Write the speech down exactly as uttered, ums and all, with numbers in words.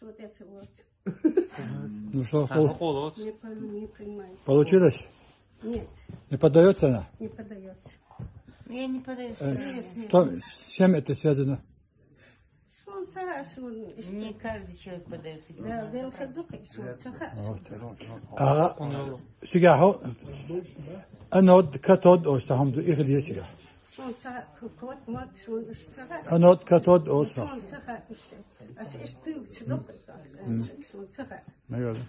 Вот это вот. Ну что, пол- Не, пол- не принимает. Получилось? Нет. Не поддается она? Не поддается. Ну, я не поддаюсь. Э, Нет, нет. Что, с чем это связано? Солнце, а солнце, Не каждый человек поддается. Да, белка духа и солнце, а Вот. солнце. А, сигаха, анод, катод, о, сахамду, их лия сигаха. Солнце, вот, вот, солнце. Анод, катод, о, са. Солнце, а солнце. А с- из пивца духа, э, солнце. Наверное.